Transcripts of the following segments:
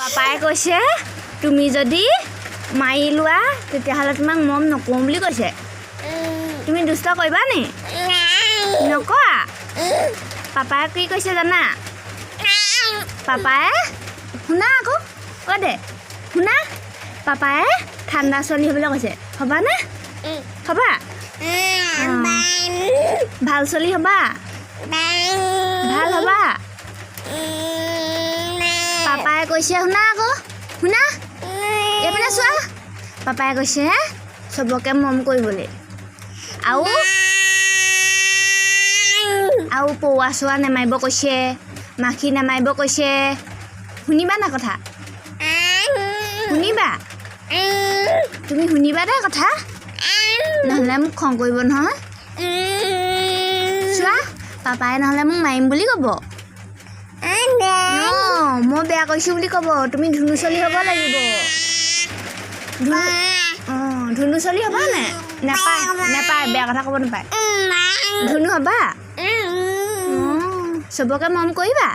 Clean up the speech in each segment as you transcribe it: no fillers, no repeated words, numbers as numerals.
পাপাই কৈছে তুমি যদি মাৰি লোৱা তেতিয়াহ'লে তোমাক মৰম নকৰোঁ বুলি কৈছে। তুমি দুষ্ট কৰিবা নি? নকৰা? পাপাই কি কৈছে জানা? পাপাই, শুনা আকৌ, অ' দে শুনা, পাপাই ঠাণ্ডা ছোৱালী হ'বলৈ কৈছে। হ'বানে? হ'বা? ভাল ছোৱালী হ'বা? ভাল হ'বা? পাপাই কৈছে, শুনা আকৌ, শুনা, এইপিনে চোৱা। পাপাই কৈছে চবকে মৰম কৰিবলৈ আৰু আৰু পৰুৱা চৰুৱা নেমাৰিব কৈছে, মাখি নামাৰিব কৈছে। শুনিবা না কথা? শুনিবা? তুমি শুনিবা দেই কথা, নহ'লে মোক খং কৰিব নহয়। চোৱা, পাপাই নহ'লে মোক মাৰিম বুলি ক'ব। অঁ, মই বেয়া কৰিছোঁ বুলি ক'ব। তুমি ধুনু ছোৱালী হ'ব লাগিব। ধুনু, অঁ, ধুনু ছোৱালী হ'বা নে? নাপায়, নাপায়, বেয়া কথা ক'ব নাপায়। ধুনু হ'বা? অঁ, চবকে মৰম কৰিবা,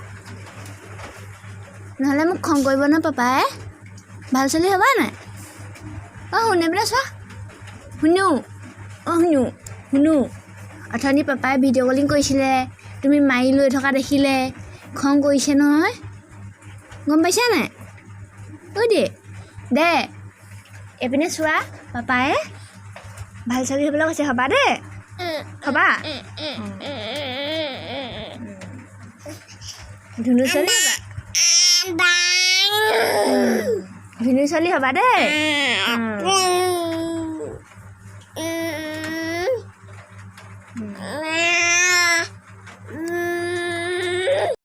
নহ'লে মোক খং কৰিব নহয় পাপাই। ভাল ছোৱালী হ'বা নাই? অঁ, শুনে পেলাই চোৱা। শুনো, অঁ, শুনো, শুনো, অথনি পাপাই ভিডিঅ' কলিং কৰিছিলে, তুমি মাৰি লৈ থকা দেখিলে, খং কৰিছে নহয়, গম পাইছা নাই? ঐ দে দে, এইপিনে চোৱা। পাপাই ভাল ছোৱালী হ'বলৈ কৈছে, হ'বা দেই? হ'বা? ধুনু ছোৱালী হ'বা? ধুনু ছোৱালী হ'বা দেই।